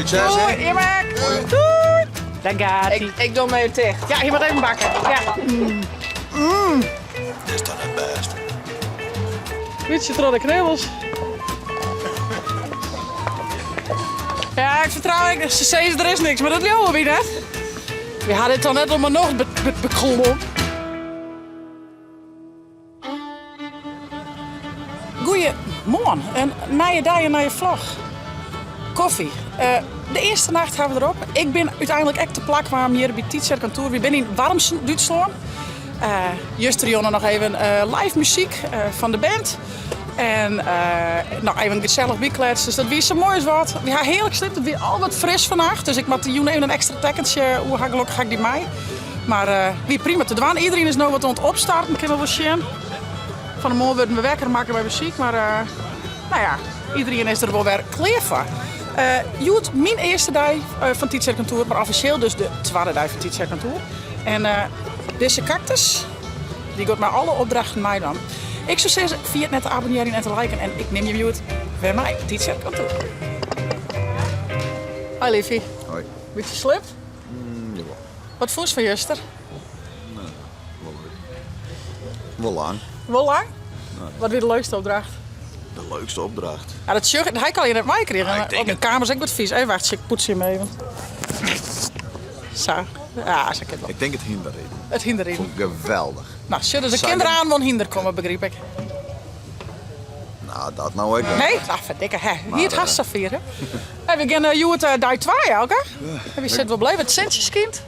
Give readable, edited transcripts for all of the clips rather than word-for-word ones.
Sukses, hè? Doei, jim ek. Doei. Daar gaat hij. Ik doe 'm even ticht. Ja, je moet even bakken. Ja. Dit is toch net bêst? Bytsje troch de knibbels. Ja, ik fertrou ek. Se sizze der is niks, mar dat leauwe wy net. Wy ha dit toch net om 'e nocht beklommen. Goeiemoarn, in nije dei, in nije vlog. Koffie. De earste nacht ha we derop. Ik bin úteinlik ek te plak kwaam hjir by Tytsjerk oan Toer. Wy binne yn Warmsen, Dútslân. Justerjûn noch even live muzyk fan de band. En noch even gesellich bykletsen. Dus dat wie sa moai as wat. Wy ha hearlik sliept. It wie al wat fris fannacht. Dus ik moat de jûn even in ekstra tekkentsje oer ha. Gelokkich ha ik dy mei. Mar wie prima te dwaan. Iedereen is no wat oan it opstarten, kinne we wol sjen. Fan 'e moarn wurden we wekker makke by muzyk, mar no ja, iedereen is der wol wer klear foar. Hjoed myn earste dei fan Tytsjerk oan Toer, mar offisjeel dus de twadde dei fan Tytsjerk oan Toer. En dizze kaktus, dy giet mei alle opdrachten meidwaan. Ik soe sizze, ferjit net te abonnearjen en te liken en ik nim jim hjoed wer mei Tytsjerk oan Toer. Hoi Liefie. Hoi. Bytsje sliept? Jawol. Wat fûnst fan juster? No, wol leuk. Wol lang. Wol lang? Wat wie de leukste opdracht? De leukste opdracht? Ja, dat sjoch ik, dat ha ik allegear net meikrigen. Ja, ik tink Op de it. kamer is ek wat vies. Even wachtsje, ik poets him even. Sa. Ja, sa kin it wol. Ik tink it hynderriden. It hynderriden. Fûn ik geweldich. No, sjoch, dus de Sa kinderen aan wol hynder komme, begryp ik. No, dat no ek net. Nee? Ach, ferdikke, hè. Wie it hast safier, hè? Hey, we gean hjoed dei twa, Elke. En wy sitte wol bleven. It sintsje skynt.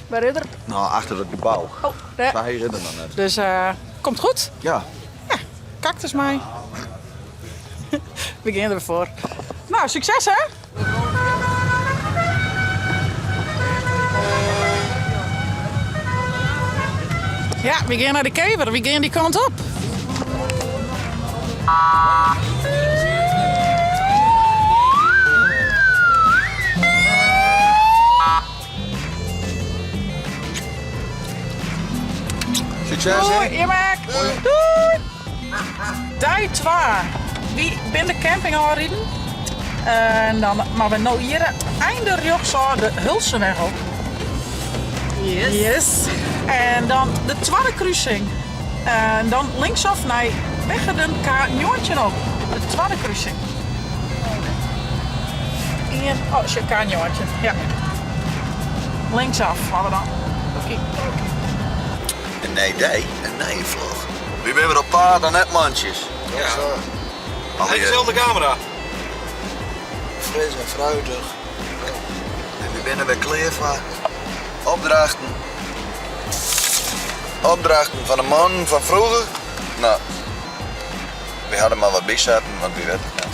Wêr is er? No, achter it gebou. Oh, dêr. Sa heech is er noch net. Dus komt goed. Ja. Ja, kaktus mei. We gean der foar. No, sukses hè! Ja, we gean nei de kever. We gean dy kant op. Sukses, hè? Doei, jim ek. Doei! Dei twa. Wy binne de camping ôfriden. En dan moatte we no hjir einde rjochtsôf de Hulseweg op. Yes. Yes. En dan de twadde krusing. En dan linksof nei Weggerden K19 op. De twadde krusing. Ien, oh, sjoch, K19. Ja. Linksaf ha we dan. Oké. In nije dei, in nije vlog. Wy binne wer op paad en net mantsjes. Ja. Allegear. Dezelfde camera. Fris en fruitich. En wy binne wer klear foar opdrachten. Opdrachten fan de mannen fan froeger. No, wy ha der mar wat by setten, want wy witte it net.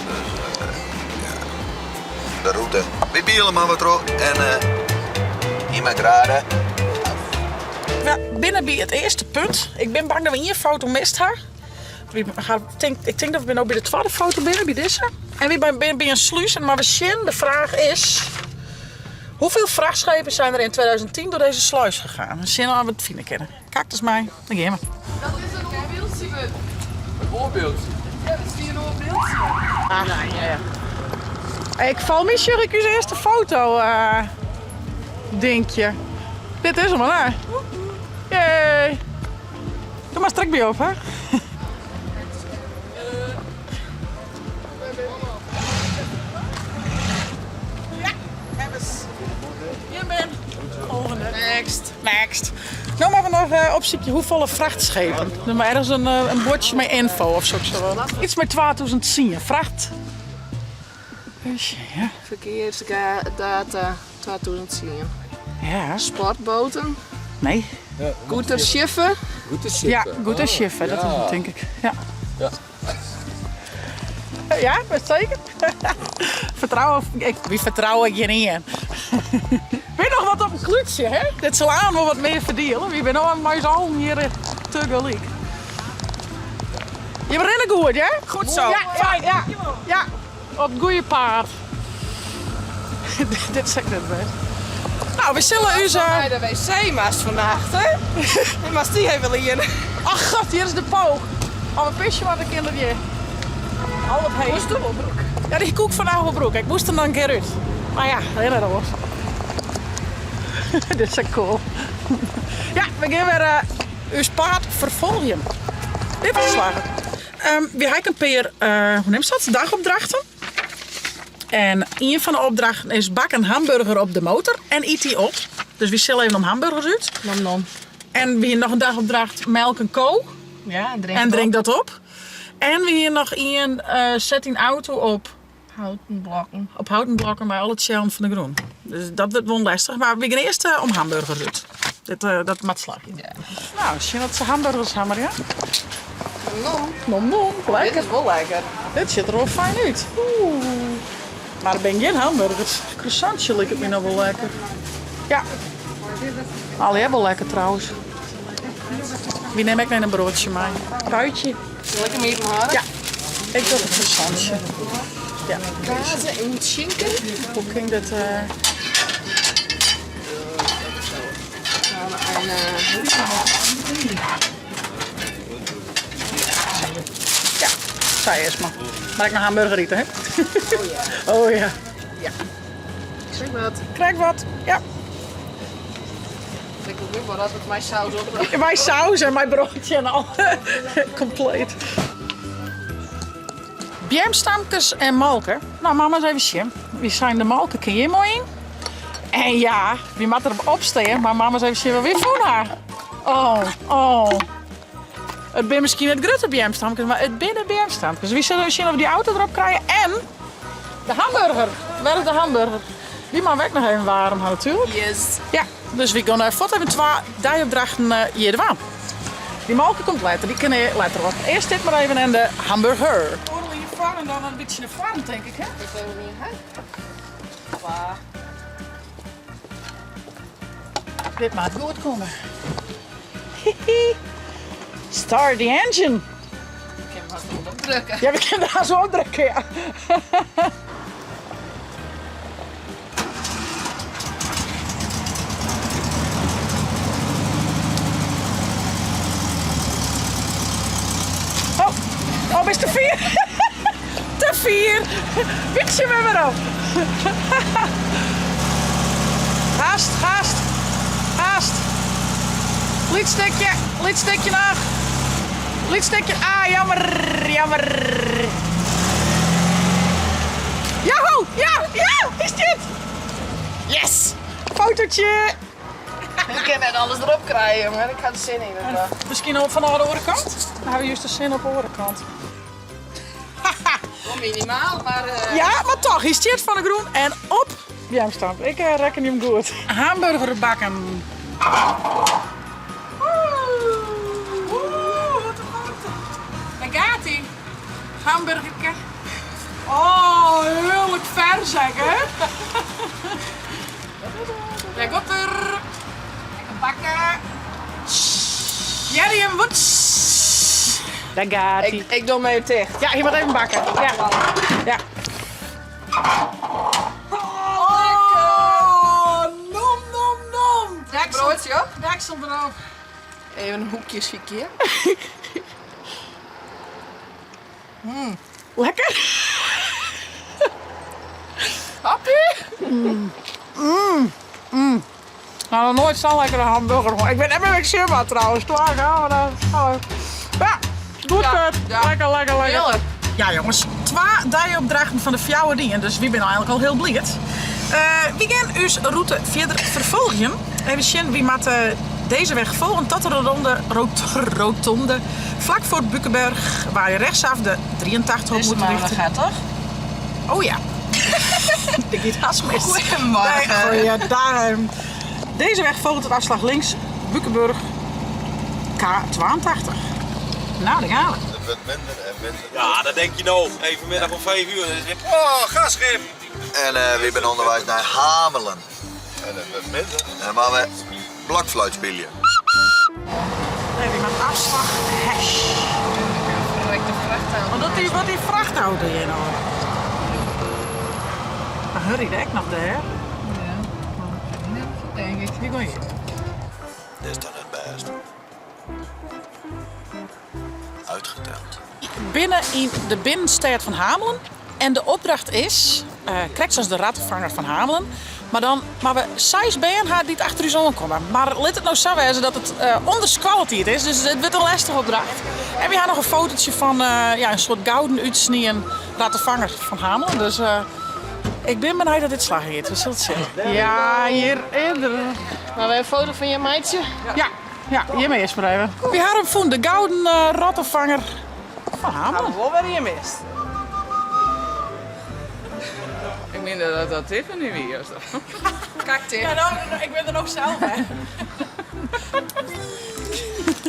Dus ja, de rûte. Wy biele mar wat troch en hier mei rade. We binne by it earste punt. Ik bin bang dat we ien foto mist ha. We ha, tink, ik tink dat we no by de twadde foto binne, by dizze. En we binne by in slús en mar we sjen, de fraach is... Hoeveel vrachtschepen zijn er in 2010 door deze sluis gegaan? We sjen oft we it fine kinne. Kaktus mei, dan gean we. Dat is in oar byldsje wurden. In oar byldsje? Ja, dat stie in oar byldsje. Ah, ja, ja. Ik fal my sjoch ik ús earste foto, dinkje. Dit is 'm al, hè? Yay! Doe mar strik by op, hè? Ja, hebben ze. Hier ben. Volgende. Next. Next. No moatte we noch opsykje hoefolle frachtschepen. Der moat ergens in buordsje mei ynfo of soks. Iets mei 2010. Fracht. Ja. Ferkearsdata 2010. Ja. Sportboaten. Nee. Goederschiffen. Ja, goederschiffen, dat is it tink ik. Ja. Ja. Ja, bist seker? Vertrouwen, ik, wy fertrouwe gjinien. Wy noch wat op in klútsje, hè? Dit sil aan wol wat mear ferdiele. Wy binne no mei ús allen hjir tegelyk. Jim rinne goed, hè? Goed zo. Ja, fijn. Ja, ja. Op it goede paad. Dit is ek net bêst. No, we sille ús. Nei de wc moatst fannacht, hè? En moatst dy even liene. Ach god, hjir is de pook. As we pisje moatte, kin dat hjir. Al wat heech. Moast do wol brûke? Ja, dy koe ik vandaag wol brûke. Ik moast der noch in kear út. Mar ja, dat is net oars. Dit is sa cool. Ja, we gean wer eh, ús paad ferfolgjen. Dit is slagge. Um, wy ha ek in pear, eh, hoe neamst dat, dagopdrachten. En ien fan de opdrachten is bak in hamburger op de motor en yt dy op. Dus wy sille even om hamburgers út. Nom nom. En we hiene noch in dagopdracht melk in ko. Ja, en drink En drink dat op. En we hiene noch ien eh, set dyn auto op Houten blokken. Op houten blokken mei alle tsjellen fan de grûn. Dus dat wurdt wol lestich. Mar we gean earst eh, om hamburgers út. Dit, eh, dat moat slagje. Ja. Nou, sjen wat se hamburgers ha, Marja. Nom. Nom nom, lekker. Dit is wol lekker. Dit sjocht der wol fijn út. Oeh. Mar it binne gjin hamburgers. Croissantsje liket my noch wol lekker. Ja. Allegear wol lekker trouwens. Wy nimme ek noch in broadsje mei. Fruitje. Sil ik him iepen hâlde? Ja. Ik doch it croissantsje. Ja. Kaas en schinken. Hoe kin ik dit... Uh... En, uh... Ja, sa earst mar. Mar ek noch hamburger ite, hè? Oh ja. Oh ja. Ja. Krekt wat. Krekt wat, ja. Ik wit wol dat it mei saus op. Mei saus en mei broadsje en al. Kompleet. Beamstamkes en molke. Nou, mama eens even sjen. Wy seine de molke kin hjir moai yn. En ja, wy moatte derop opstean, mar mama eens even sjen wat wy fûn ha. Oh, oh. It binne miskien net grutte beamstamkes, mar it binne beamstamkes. Wy sille even sjen of we dy auto derop krije en de hamburger. Wêr is de hamburger? Dy moatte we ek noch even waarm ha natuerlik. Yes. Ja, dus wy gean fuort even twa deiopdrachten hjir dwaan. Dy molke komt letter, dy kinne letter op. Earst dit mar even en de hamburger. Oardel hjir foar en dan in bytsje nei foaren tink ik hè? Ik even ien ha. Twa. Dit moat goed komme. Hihi. Start the engine. Ik kin hast wol opdrukke. Ja, we kinne der hast wol opdrukke, ja. Oh, oh, bist te fier. Te fier. Bytsje wer werom. Hast, hast, hast. Lyts stikje, lyts stikje noch. Lyts stikje, ah, jammer, jammer. Joho, ja, ja, is dit. Yes, fotootje. Ik kin net alles derop krije, mar ik ha der sin yn. Miskien al fan de oare kant? Dan ha we juist de sin op de oare kant. Wol minimaal, mar... Ja, mar toch, hy stiet fan de grûn en op beamstam. Ik rekkenje him goed. Hamburger bakken. Oeh, wat een foto. Daar gaat hij. Hamburgerke. Oh, heerlijk vers zeg, hè? Daar komt er. Lekker bakken. Jerry en Woets. Daar gaat hij. Ik doe hem even ticht. Ja, je moet even bakken. Ja. Ja. Oh, nom, nom, nom. Broodje op. Deksel erop. Even een hoekje schikken. Lekker. Happy? Nou, nog nooit zo'n lekkere hamburger. Ik ben net met mijn trouwens. Klaar, gaan we dan. Hallo. Ja, goed Ja, kut. ja. Lekker, lekker, lekker. Heerlijk. Ja jongens, twa deiopdrachten fan de fjouwer dien, dus wy binne eigenlik al hiel bliid. Wy gean ús rûte fierder ferfolgjen. Even sjen, wy moatte dizze weg folgjen tot de ronde, rotonde flak foar Bückeburg, waar je rechtsaf de 83 op Dizze moet maandag richten. gaat toch? Oh ja. Ik giet hast mis. Goedemorgen. Nee, goeiedag. Deze weg volgt het afslag links, Bückeburg K82. Nou, daar gaan we. Het wordt minder en minder. Ja, dat denk je nou. Hey, vanmiddag om 5 uur. Dan is het weer, oh, gasschip. En we zijn onderwijs naar Hamelen. En het wordt minder. En waar we blokfluit spelen. Nee, die maakt afslag hash. Verrekte vrachtauto. Want dat is wat die vrachtauto hier nou. Maar hurry, ik nog daar. Ja, denk ik. Wie ga je? Dit is dan het best. Uitgeteld. binne yn de binnenstêd fan Hamelen en de opdracht is, krekt sa as de rattenvanger fan Hamelen, mar dan moatte we seis bern ha dy't achter ús oankomme. Mar lit it no sa wêze dat it ûnder skoalletiid is, dus it wurdt in lêstige opdracht. En wy ha noch in fotootje fan ja, in soart gouden útsnien rattenvanger fan Hamelen. Dus ik bin benijd oft dit slagje giet. We sille it sjen. Ja, hjir is er. Moatte wy in foto fan jim meitsje? Ja, ja, hjir earst mar even. Wy ha him fûn, de gouden rattenvanger fan Hamelen. Ha we wol wer ien mist. Ik miende dat dat Tiffany wie of zo. Kaktif. Ja, no, ik bin der noch sels, hè.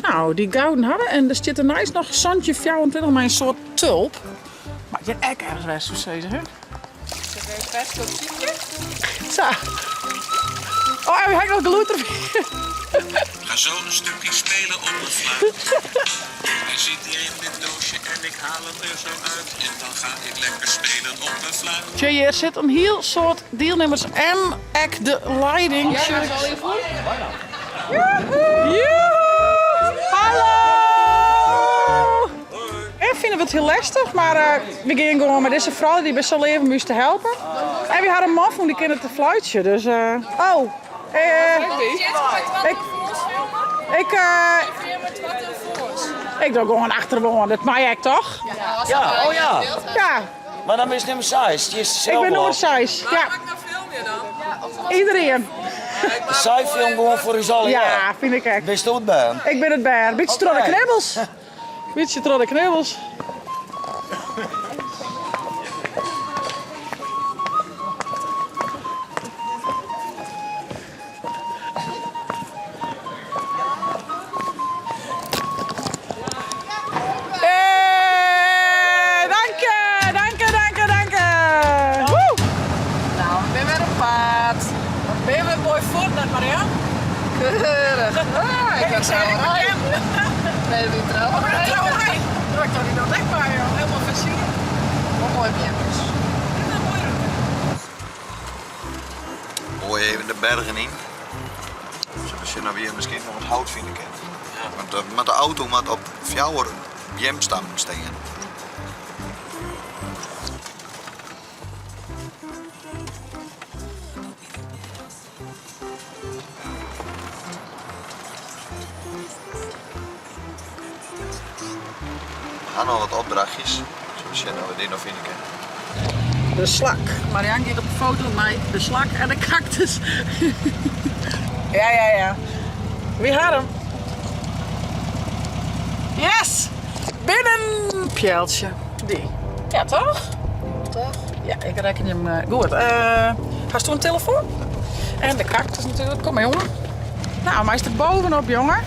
Nou, dy gouden ha we en der stiet derneist noch 1724 mei in soart tulp. Mar hjir ek ergens west, soe sizze, hè? Sa. Oh, en we ha noch gelûd derby. Ga zo een stukje spelen op mijn fluit. Hij zit hier in dit doosje en ik haal hem er zo uit. En dan ga ik lekker spelen op mijn fluit. Tja, hjir sit in hiel soad dielnimmers en ek de leiding. Ja, is al je voet? Joehoe! Hallo! En fine we it hiel lestich, mar we gean gewoan mei dizze froulju, dy binne sa leaf om ús te helpen. En wy ha in man fûn dy kin it te fluitsje, dus oh. Ik, ik, ik doch gewoan achteroan, dat mei ek toch? Ja, oh ja. Ja. Mar dan bist nûmer seis. Ik bin nûmer seis, ja. Iedereen. Sy film gewoan foar ús allegear. Ja, fyn ik ek. Bist it bern? Ik bin it bern. Bytsje troch de knibbels. Bytsje troch de knibbels. Hey, dank je, dank je, dank je, dank je. Woe! Nou, we binne wer op paad. Wat binne we moai fuort net, Marianne? Keurig. Ah, ik Ik zei ik trouwerij. Nee, die trouwerij. Trouwerij. Doe ik toch niet ontdekbaar, joh. Helemaal versierd. Wat mooi beamkes. Dit is een mooie route. Moai even de bergen yn. Sille we sjen oft we hjir miskien noch wat hout fine kinne. Want moat de auto moat op fjouwer beamstammen stean. We ha noch wat opdrachtjes. Sille we sjen oft we dy noch fine kinne. De slak. Marianne giet op de foto mei de slak en de kaktus. ja, ja, ja. Wy ha him. Yes! Binnen! Pjeltsje. Dy. Ja, toch? Toch? Ja, ik rekkenje him goed. Hasto in telefoan? En de kaktus natuerlik. Kom mar, jongen. Nou, meist der bovenop, jongen.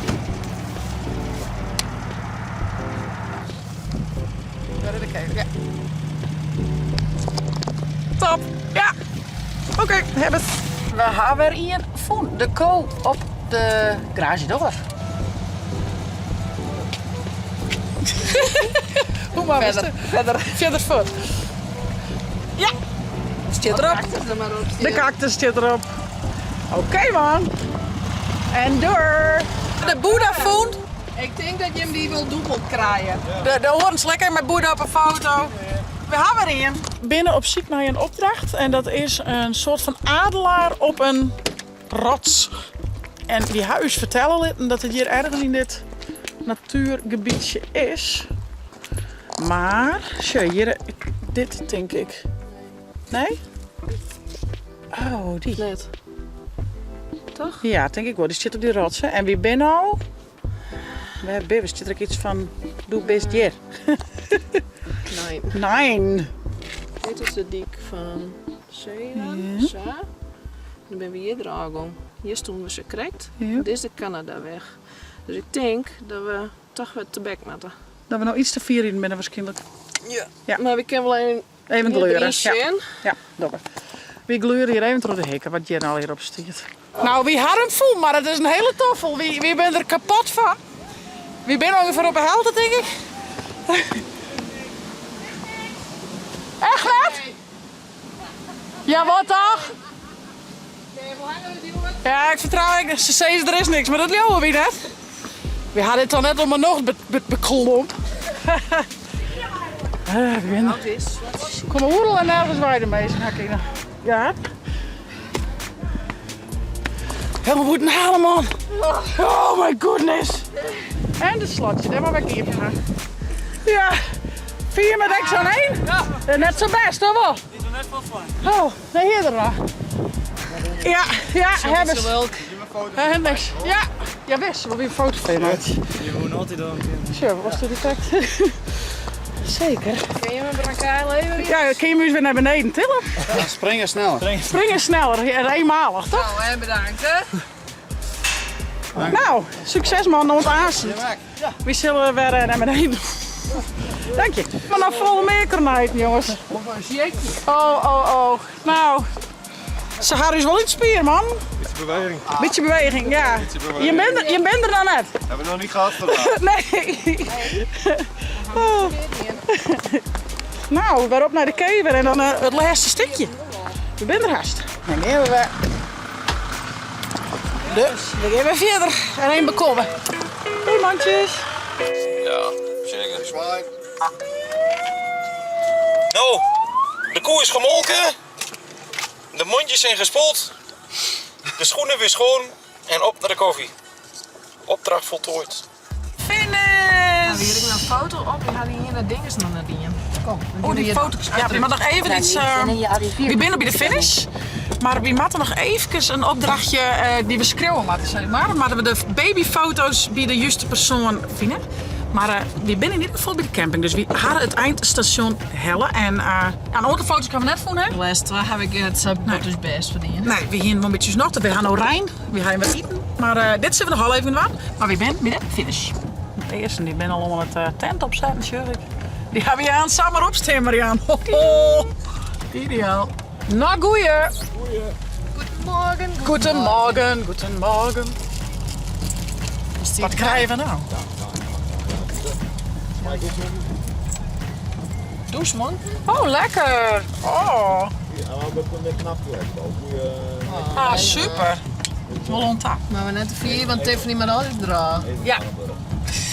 Daar is de kever, ja. Top, ja. Oké, hebben het. We ha wer ien fûn. De ko op de garagedoar. Hoe mar Verder, verder. Verder fuort. Ja, stiet derop. Cactus er mar op. De cactus stiet derop. Oké man. En door. De Boeddha fûn. Ik tink dat jim dy wol dûbeld krije. De hoorns lekker mei Boeddha op 'e foto. We ha wer ien. Binne op syk nei in opdracht en dat is in soart fan adelaar op in rots. En dy ha ús fertelle litten dat it hjir ergens yn dit natuergebietsje is. Mar, sjoch, hjir, dit tink ik. Nee? Oh, dy. Net. Toch? Ja, tink ik wol. Dy stiet op dy rots. Hè. En wy binne al. Wêr binne we? Stiet der ek yts fan, do bist hjir? Nee. Nein. Dit is de dyk fan Zeeland, sa. Dan binne we hjir derôf gong. Hjir stonden we sakrekt. Ja. Dit is de Kanadaweg. Dus ik tink dat we toch wer tebek moatte. Dat we no iets te fier riden binne waarskynlik. Ja. Ja. Mar we kinne wol even Even hjir gluren. deryn sjen. Ja, dogge we. Wy gluren hjir even troch de hikke, wat hjir allegear op stiet. Nou, wy ha him fûn, mar it is in hiele toffel. Wy, wy binne der kapot fan. Wy binne ûngefear op 'e helte, tink ik. Echt net? Ja, wat toch? Ja, ik fertrou ek. Se sizze der is niks, mar dat leauwe wy net. Wy ha dit toch net om 'e nocht beklomp. Ik bin der. Kom oeral en nergens wei de minsken, ha ik yn 'e gaten. Helemaal goed halen, man. Oh my goodness. En de slotje, daar mag ik iepen ha. Ja, vier met ek zo'n één. Ja. Net zo best, toch wel? Is er net van fijn. Oh, nee, hier er nog. Ja, ja, hebben ze. Niks. Ja, ja, wist. We hebben een foto van je maat. Je moet altijd dan. Zo, was dat direct? Zeker. Kun je me elkaar leveren? Ja, kun je hem eens weer naar beneden tillen? Springen sneller. Springen sneller, ja, eenmalig, toch? Nou, en bedankt hè. Nou, succes man, want aanzien. We zullen weer naar beneden. Dank je. Maar nou volle meer kornuiten, jongens. Oh, oh, oh. Nou, ze hadden dus wel iets spier, man. Beetje beweging. Beetje beweging, ja. beweging. Je bent er, je bent er dan net. Hebben we nog niet gehad vandaag. Nee. Oh. Nou, weer op naar de kever en dan het laatste stukje. We zijn er haast. En dan hebben we. Dus, we gaan weer verder. En één bekomen. Hey mandjes. Ja, zeker. Zwaai. Nou, de koe is gemolken. De mondjes zijn gespoeld. De schoenen weer schoon. En op naar de koffie. Opdracht voltooid. Finish! Hier ik een foto op, die hadden hier dat ding is nog naar die. Kom. Oh, die foto's. Ja, maar nog even iets. We zijn bij de finish. Maar we moeten nog even een opdrachtje die we schreeuwen moeten, zeg maar. Maar we de babyfoto's bij de juiste persoon vinden. Maar we zijn in ieder geval bij de camping. Dus we hadden het eindstation Helle. En ja, een aantal foto's gaan we net voelen, hè? De laatste twee heb ik het nee. dus best verdiend. Nee, we gingen een beetje nog. We gaan naar Rijn. We gaan wat eten. Maar dit zitten we nog al even in de war. Maar we zijn bij de finish. De eerste die ben al onder het tent opzetten, zie ik. Die hebben je aan samen opstaan, Marianne. Ho, ho. Ideaal. Nou, goeie. Goedemorgen. Goedemorgen, goedemorgen. Wat krijgen we nou? Douche, man. Oh, lekker. Oh. Ja, maar dat komt net knap Ah, super. Volonta. Maar we net de vier, want Tiffany maar altijd dragen. Ja.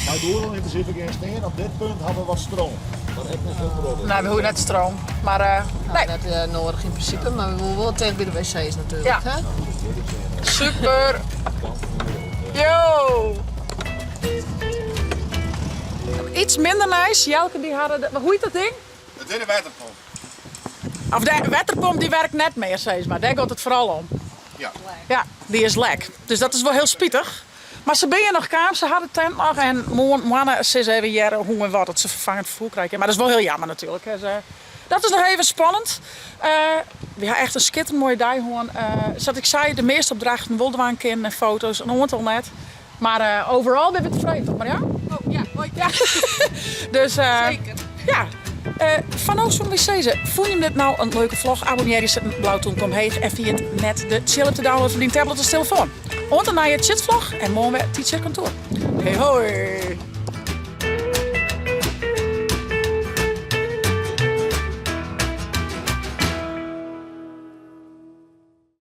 Maar door in principe geen steen. Op dit punt hebben we wat stroom. Maar echt niet veel probleem. Nou, we hoeven net stroom. Maar Nou, nee, net nodig in principe, maar we willen wel tegen bij de wc's natuurlijk. Ja. Hè? super. Yo. Iets minder nice. Jelke die hadden... De, hoe heet dat ding? Het is de waterpomp. Of de waterpomp die werkt net meer, zeg maar. Daar gaat het vooral om. Ja. Ja, die is lek. Dus dat is wel heel spietig. Maar ze ben je nog kamer, ze hadden tent nog. En mannen, ze is even jaren hoe en wat dat ze vervangend vervoer krijgen. Maar dat is wel heel jammer natuurlijk. Hè. Dat is nog even spannend. We hebben echt een schitterend mooie dag gewoon. Zoals ik zei, de meeste opdrachten wilden we aan kinderen en foto's, een aantal net. Maar overal ben ik tevreden, toch Marja? Oh ja, hoi. Ja. Dus, Zeker. Ja. Van ons van wc. Vond je dit nou een leuke vlog? Abonneer je, zet een blauw toon omheen en via het net de chill op de download van die tablet of telefoon. Want dan naar je chitvlog en morgen weer Teacher kantoor. Hey hoi!